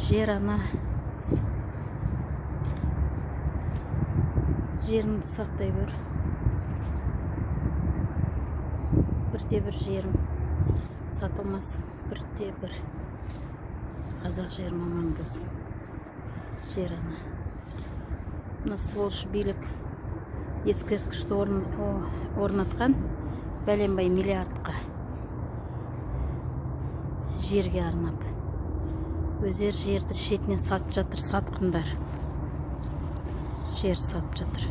Жер ана, жерімді сақтай көр. Бірде бір жерім сатылмасын, бірде бір қазақ жерім аман болсын. Жер ана. Мына сволочь билік ескерткішті орнатқан бәленбай миллиардқа жерге арнап. Өздері жерді шетінен сатып жатыр, сатқындар. Жер сатып жатыр.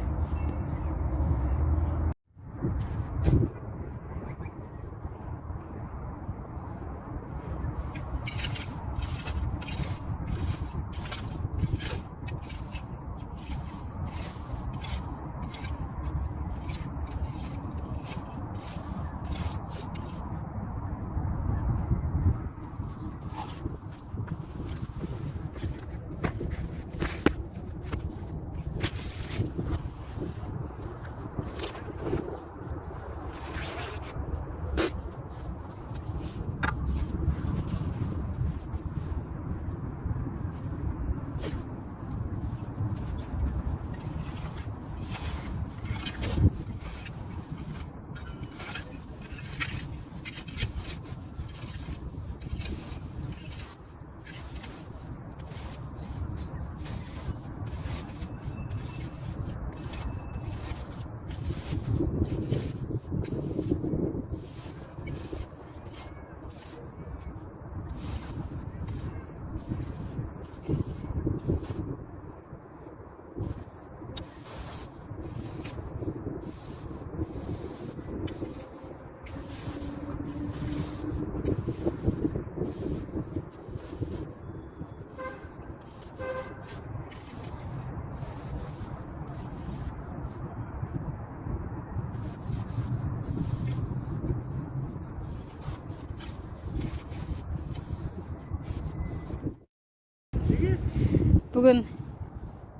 Бүгін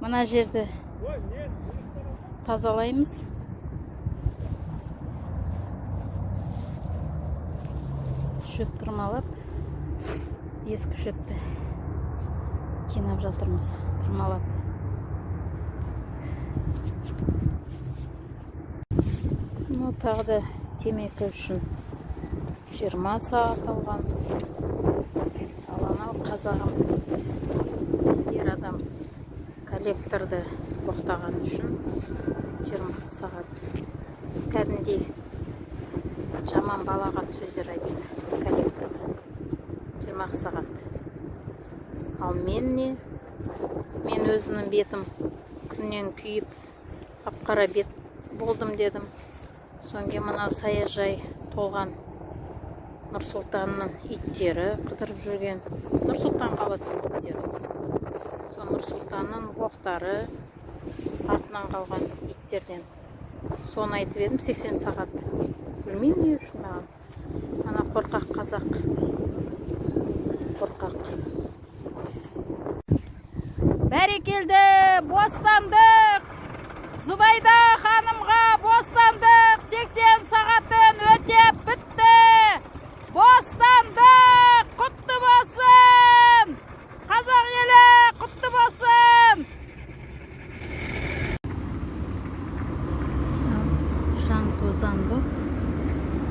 мына жерді тазалаймыз. Шөп тырмалап, ескі шөпті жинап жатырмыз, тырмалап. Ну, тағы да темекі үшін 20 сағат алған. Ал анау қазағым ер адам коллекторды боқтаған үшін 20 сағат. Кәдімгідей жаман балағат сөздер айтты коллекторға. 20 сағат. Ал мен не? Мен өзімнің бетім күннен күйіп, қап-қара бет болдым дедім. Содан кейін мынау саяжай толған Нұр-Сұлтанның иттері қыдырып жүрген. Нұр-Сұлтан қаласының иттері. Сол Нұр-Сұлтанның оқтары артынан қалған иттерден. Соны айтып едім, 80 сағат. Білмеймін не үшін маған. Ана қорқақ қазақ. Қорқақ. Бәрекелді, бостандық! Зубайда ханымға бостандық! 80 сағатын өтеп бітті! Бостандық! Құтты болсын! Қазақ елі құтты болсын! Жан тозан боп,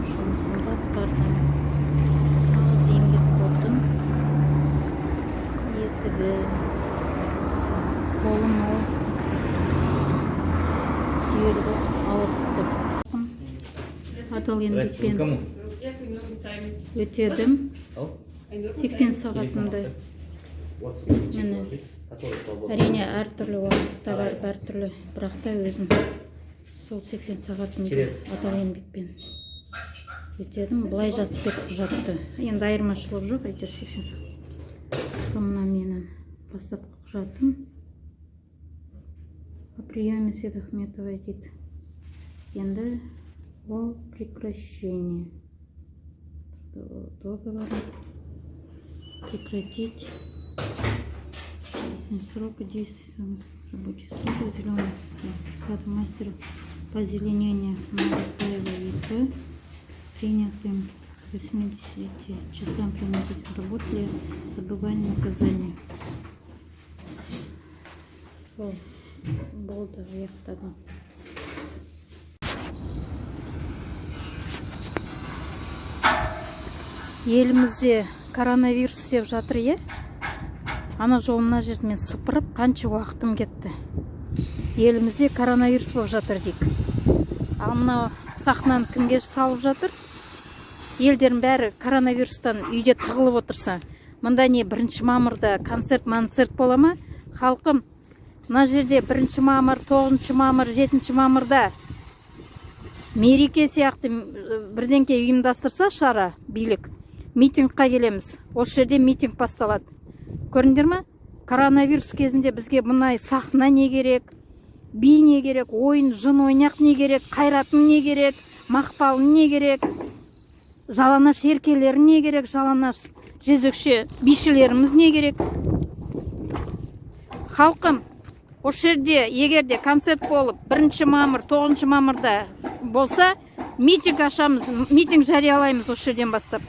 жұмысымды атқардым. Нағыз еңбекқордың етігі. Қолым ол сүйел боп ауырып тұр. Адал еңбекпен өтедім. 80 сағатымды. Міне, әрине әртүрлі уақытта барып, әртүрлі, бірақ та өзім сол 80 сағатымды адал еңбекпен өтедім. Былай жазып кетіп құжатты. Енді айырмашылық жоқ, әйтеуір 80 сағат. Сол мына менің бастапқы құжатым. О приеме Сейдахметовой дейді. Енді о прекращении договора прекратить срока действия рабочий срок зеленый сертификат мастера по озеленению Новоспаева ИП принятым к 80 часам принятых работы для отбывания наказания. Сол болды, аяқтадым. Елімізде коронавирус деп жатыр, иә? Ана жолы мына жерді мен сыпырып, қанша уақытым кетті. Елімізде коронавирус болып жатыр дейік. Ал мына сахнаны кімге салып жатыр? Елдердің бәрі коронавирустан үйде тығылып отырса, мында не 1 мамырда концерт, монцерт бола ма? Халқым, мына жерде 1 мамыр, 9 мамыр, 7 мамырда мереке сияқты бірдеңке ұйымдастырса шара билік, митингқа келеміз. Осы жерде митинг басталады. Көрдіңдер ме? Коронавирус кезінде бізге мұнай сахна не керек, би не керек, ойын, жын ойнақ не керек, қайратын не керек, мақпалын не керек, жалаңаш еркелері не керек, жалаңаш жезөкше бишілеріміз не керек. Халқым, осы жерде егер де концерт болып 1 мамыр, 9 мамырда болса, митинг ашамыз, митинг жариялаймыз осы жерден бастап.